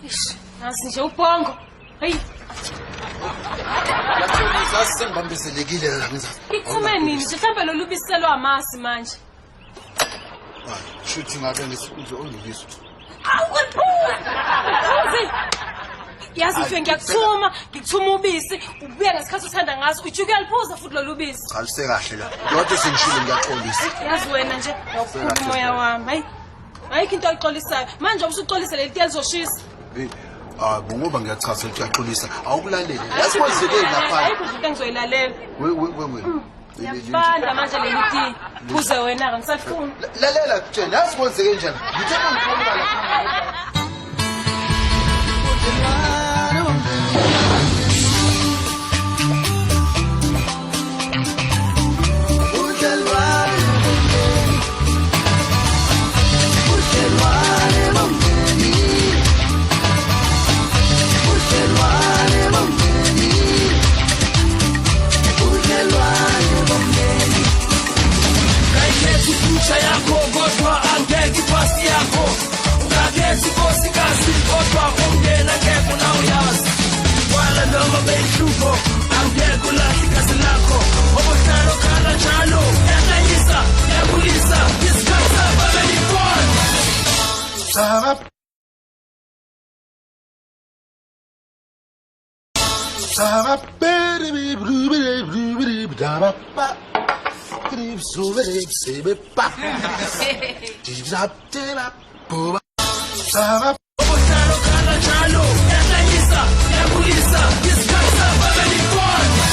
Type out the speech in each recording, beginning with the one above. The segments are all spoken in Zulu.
Eish, nasi nje ubhongo. Hey, Ngiyaxolisa sengibambezelekile la ngizasi. iphume nini nje mhlawumbe lolu bisi selwamasi manje. Shuthi ngabe ngisibuze ongikizwa. Awu kuliphuzi. Yazi mfike ngiyakuthuma, ngikuthuma ubisi, ubuya ngesikhathi uthanda ngaso, uthi uyaliphuza futhi lolu bisi. Cha lisekahle la. Lodwa sengishilo ngiyaxolisa. Yazi wena nje waphula umoya wami. Hayi. Ayikho into oyixolisayo. Manje ubusuxolisa leli tiye lizoshisa. Hey, ah ngoba ngiyachaza ukuthi uyaxolisa. Awukulaleli. Yazi kwenzekeni lapha. Ayikho nje into engizoyilalela. We we we we. Ngiyabanda manje leli tiye. Phuze wena ke ngisalifuni. Lalela kutshela yazi kwenzeke njani. Ngithe ngiqhamuka lapha. Ngayikhetha ifuture yakho kodwa angeke ipasi yakho ungakhetha inkosikazi kodwa umndeni angeke unawuyazi wala noma beyihlupho angeke ulahle igazi lakho obuhlalo khala njalo yahlanyisa yakulisa isikhathi sababelibona. Obuhlalo khala njalo yahlanyisa yakulisa isikhathi sababelibona.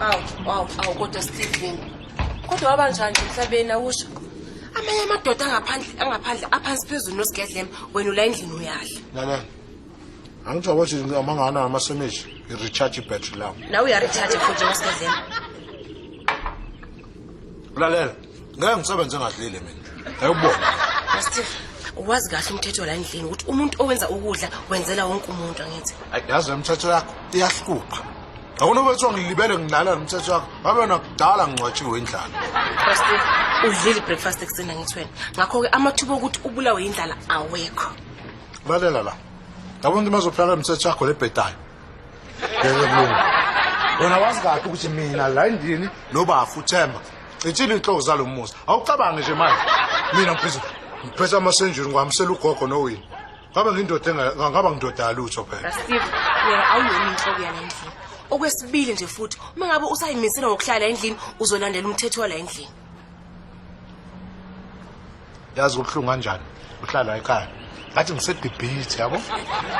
Awu, awu, awu kodwa Steven. Kodwa wabanjani nje emhlabeni awusho? Amanye amadoda angaphandle aphansi phezulu nosigedlem wena ula endlini uyadla. Lalela. Angitsho ukuthi amangana amasemeji i-recharge battery lami. Nawe uyarecharge futhi njengosigedlem. Lalela. Ngeke ngisebenze ngadlile mina. Ayubona. Steve, uwazi kahle umthetho la endlini ukuthi umuntu owenza ukudla wenzela wonke umuntu angithi. Yazi le mthetho yakho iyahlupha. Akunobe kuthiwa ngilibele ngilala nomthetho wakho. Ngabe nakudala ngingcwatshiwe indlala. Steve, udlile breakfast ekuseni angithi wena. Ngakho-ke amathuba okuthi ubulawe indlala awekho. Lalela la. Yabona ukuthi mazophela umthetho yakho lebhedayo. Ngeke kulunge. Wena wazi kahle ukuthi mina la endlini nobafu uThemba. Ithini inhloko zalo muzi. Awucabangi nje manje. Mina ngiphethe amasenjini ngihambisela ugogo nowini. Ngabe ngindoda ngaba ngindoda yalutho phela. Steve, wena awuyona inhloko yala endlini. Okwesibili nje futhi, uma ngabe usayimisela ngokuhlala endlini, uzolandela umthetho wala endlini. Yazi kubuhlungu kanjani uhlala ekhaya. Ngathi ngisedebate yabo.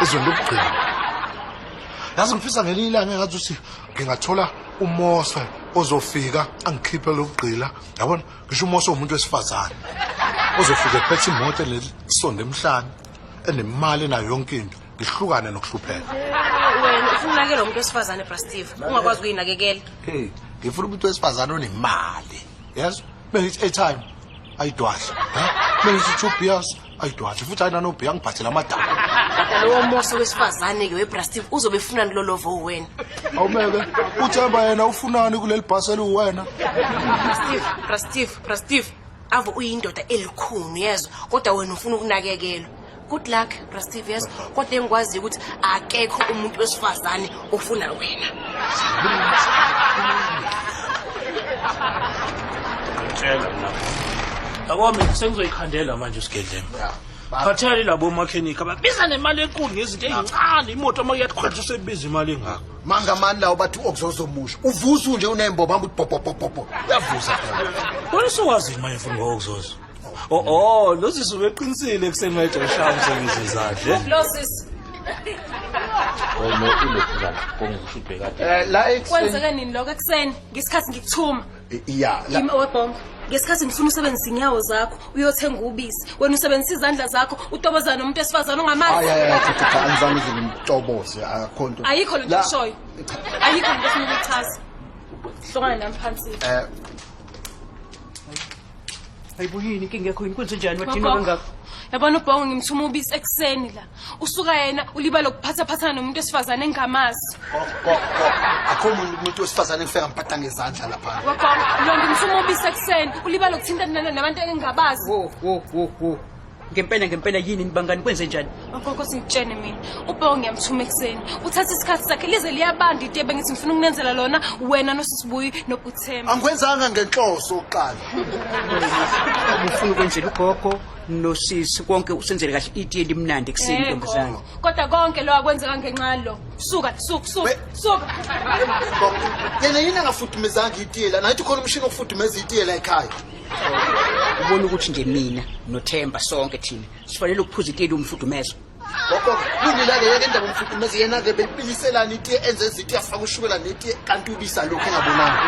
Ezweni lokugcina. Yazi ngifisa ngelinye ilanga engathi ukuthi ngingathola uMose ozofika angikhiphe lokugqila. Yabona ngisho uMose umuntu wesifazane. Ozofika ephethe imoto enesonto emhlane enemali nayo yonke into. Ngihlukane nokuhlupheka. Wena ufuna ukunakekela umuntu wesifazane bra Steve, ungakwazi ukuyinakekela. Hey, ngifuna umuntu wesifazane onemali. Yes? Bengithi airtime ayidwadla. Ha? Bengithi 2 beers ayidwadla. Futhi ayina no beer ngibhathela amadala. Kodwa lowo Mose wesifazane-ke webra Steve uzobe efunani lolovo wena. Awumeke uThemba yena ufunani kuleli bhasi eliwena? Bra Steve, bra Steve, bra Steve. Ave uyindoda elikhulu yezwa, kodwa wena ufuna ukunakekelwa. Good luck, bra Steve yezwa. Kodwa engikwaziyo ukuthi akekho umuntu wesifazane ofuna wena. Ngitshela mina. Yabo mina sengizoyikhandela manje usigedlema. Phathele labo makhenikha ababiza nemali enkulu ngezinto ey'ncane imoto uma iyakhwetha usebiza imali engako. Mangamani lawo bathi okuzozomusha. Uvusa nje unembobo hamba uthi popopopopo. Uyavusa phela. Wena usuwazini manje mfuna ngokuzozo? Oh, lo sisi ubeqinisile ekuseni mayethi ushaya umsebenzi wezandla. Lo sisi, Wena ulokhuzana kongisho ubhekade. La ekuseni. kwenzeke nini lokho ekuseni ngesikhathi ngikuthuma? Ya, la Yimi owebhongo. Ngesikhathi ngifuna usebenzise inyawo zakho uyothenga ubisi. Wena usebenzisa izandla zakho utobozana nomuntu wesifazane ongamazi. Hayi hayi cha cha cha angizange ngize ngimtoboze akho nto. Ayikho lento La- eshoyo. Ayikho lento ofuna ukuyichaza. Hlukana nami phansi. Hayibo yini inkinga yakho yini kwenze njani wadinwa Magogo. kangaka? Yabona uBhongo ngimthuma ubisi ekuseni la. Usuka yena ulibala ukuphathaphathana nomuntu wesifazane engingamazi. Akho umuntu wesifazane engifika ngiphatha ngezandla lapha. Webhongo, lo ngimthuma ubisi ekuseni, ulibala ukuthintana nabantu engingabazi. Wo wo wo wo. Ngempela ngempela yini nibangani kwenze njani? Gogo singitshene mina. UBhongo ngiyamthuma ekuseni. Uthatha isikhathi sakhe lize liyabanda itiye bengithi ngifuna ukunenzela lona wena noSisibuyi noButhemba. Angikwenzanga ngenhloso oqala. Ufuna ukwenzela ugogo nosisi konke usenzele kahle itiye limnandi ekuseni Eh, ntombazane. gogo. Kodwa konke lo akwenzeka ngenxa yalo. Suka, suka, suka, suka. Gogo, yena yini angafudumezanga itiye la? Nathi khona umshini okufudumeza itiye la ekhaya. Ubona ukuthi nje mina noThemba sonke thina sifanele ukuphuza itiye lomfudumezo. Gogo, lungile-ke yeke indaba yomfudumezo yena-ke belibiliselana itiye enze izitiye afake ushukela netiye kanti ubisa lokhu engabonanga.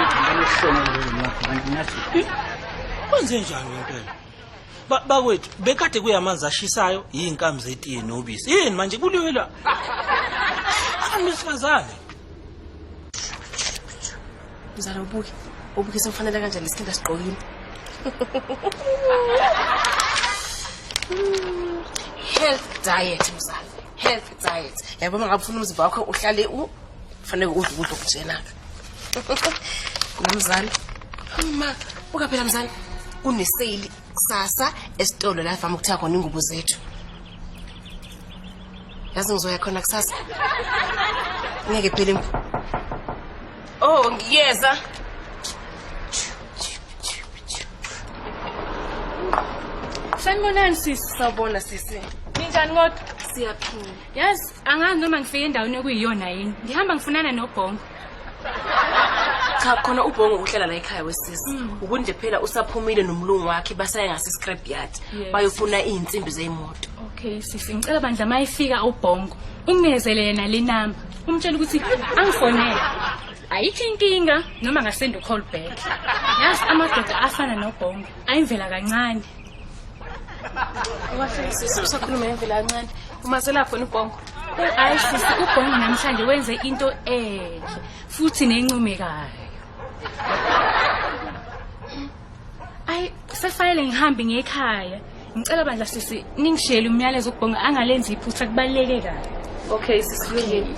Kwenze njani ngempela? Bakwethu bekade kuyamanzi ashisayo yinkamu zetiye nobisi. Yini manje kuliwe la? Abantu besifazane. Mzala ubuke. Ubuke semfanele kanjani lesikhinda sigqokile. Health diet mzala. Health diet. Yabo uma ngabe ufuna umzimba wakho uhlale u fanele udle ukudla okujena. Nomzala. Ma, buka phela mzala. Kunesale kusasa esitolo la vama ukuthenga khona ingubo zethu. Yazi ngizoya khona kusasa. Ngeke phela impu. Oh, ngiyeza. Sanibonani sisi. Sawubona sisi. Ninjani kodwa? Siyaphila. Yazi angazi noma ngifike endaweni okuyiyona yini. Ngihamba ngifunana noBhongo. Cha khona uBhongo uhlala la ekhaya wesisi. Ukuthi nje phela usaphumile nomlungu wakhe basaya ngase scrap yard. Yes. Bayofuna izinsimbi zeyimoto. Okay sisi, ngicela bandla mayifika uBhongo unginezele yena le number. Umtshele ukuthi angifonele. Ayikho inkinga noma ngasenda ucall back. Yazi amadoda afana noBhongo ayimvela kancane. Wafika sisi usakhuluma ngemvela kancane. Uma selapho uBhongo. Hayi sisi uBhongo namhlanje wenze into enhle futhi nencomekayo. Ayi sefanele ngihambe ngekhaya. Ngicela bandla sisi ningishiyele umyalezo ukubhonga angalenzi iphutha kubaluleke kabi. Okay sisi kulungile.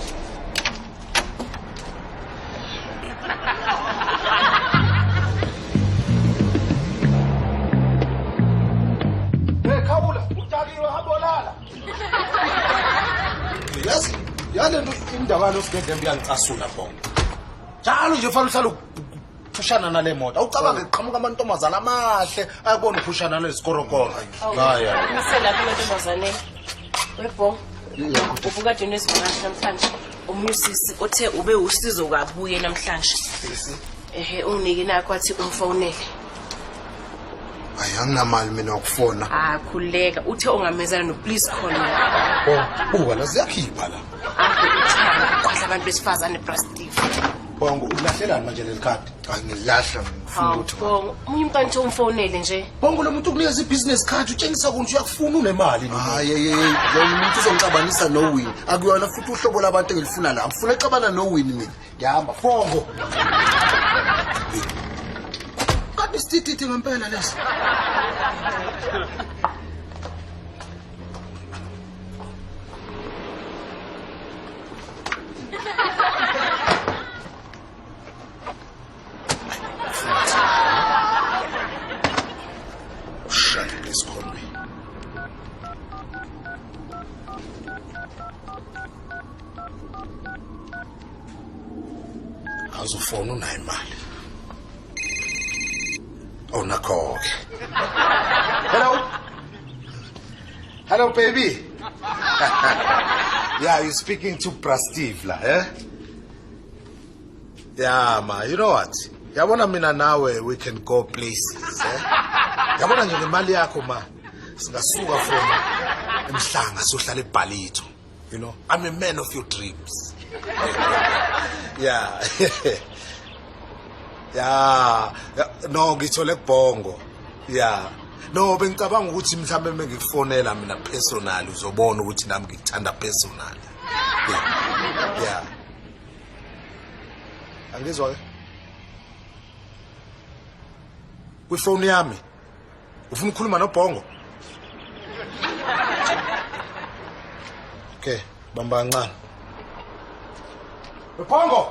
Hey Khawula, udakiwe hamba olala. Yazi, yale nto indaba yalo sigedlembe iyangicasula bonke. Njalo nje fanele uhlale uphushana nale moto. Awucabange kuqhamuka amantombazana amahle ayabona uphushana nalezikorokoro. Hayi. Ngiselapha amantombazane. Webhongo. Ubukade nesivakashi namhlanje. Omunye usisi othe ube usizo kabuye namhlanje. Sisi. Ehe unginike nakho wathi umfonele. Hayi anginamali mina yokufona. Ah khuleka uthe ungamezana no please call me. Oh, buka la ziyakhipha la. Akho kwadla abantu besifazane bra Steve. Bongo ulahlelani manje leli khadi? Angilahla ngifuna Hawu ukuthi Bongo, omunye umntwana uthe umfonele nje. Bongo lo muntu ukunikeza i-business card utshengisa ukuthi uyakufuna unemali lo. Hayi hey hey lo muntu uzongixabanisa noWinnie. Akuyona futhi uhlobo labantu engilifuna la. Ngifuna exabana noWinnie mina. Ngihamba Bongo. Kanti isitititi ngempela lesi. Shut please call me. Azufona unayo imali. Oh nakho ke. Hello. Hello baby. Yeah, you're speaking to Brastiv la, eh? Yeah, ma, you know what? Yabona mina nawe we can go places, eh? Yabona nje ngemali yakho ma. Singasuka from emhlanga sohlala eBhalito. You know, I'm a man of your dreams. Yeah. Yeah, no ngithole kubhongo. Yeah. No bengicabanga ukuthi mhlambe mengikufonela mina personally uzobona ukuthi nami ngikuthanda personally. Yeah. Yeah. Angizwa ke. Kwifoni yami. Ufuna ukukhuluma noBhongo? Okay, bamba kancane. Bhongo.